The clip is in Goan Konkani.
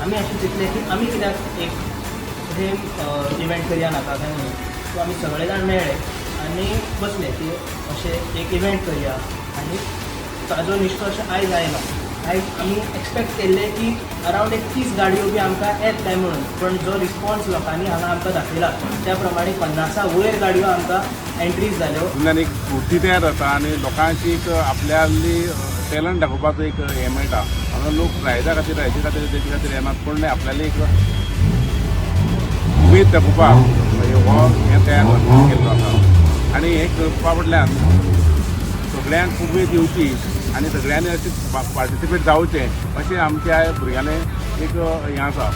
आमी अशें चिंतलें की आमी कित्याक एक अशें इव्हेंट करया नाका काय म्हणून. सो आमी सगळे जाण मेळ्ळे आनी बसले की अशें एक इव्हेंट करया आनी ताजो निश्कर्श आयज आयला. आयज आमी एक्सपेक्ट केल्लें की अरावंड एक 30 गाडयो बी आमकां येत काय म्हणून, पण जो रिस्पॉन्स लोकांनी हांगा आमकां दाखयला त्या प्रमाणे 50 वयर गाडयो आमकां एंट्रीज जाल्यो. तितूंतल्यान एक स्फूर्ती तयार जाता आनी लोकांची एक आपल्याली टॅलंट दाखोवपाचो एक हें मेळटा. हांगा लोक प्रायजा खातीर, हाजे खातीर, तेजे खातीर येनात, पूण आपल्याली एक उमेद दाखोवपाक हो हें तयार केल्लो आसा. आनी हें करपा फाटल्यान सगळ्यांक उमेद येवची आनी सगळ्यांनी अशें पार्टिसिपेट जावचें अशें आमच्या भुरग्यांनी एक हें आसा.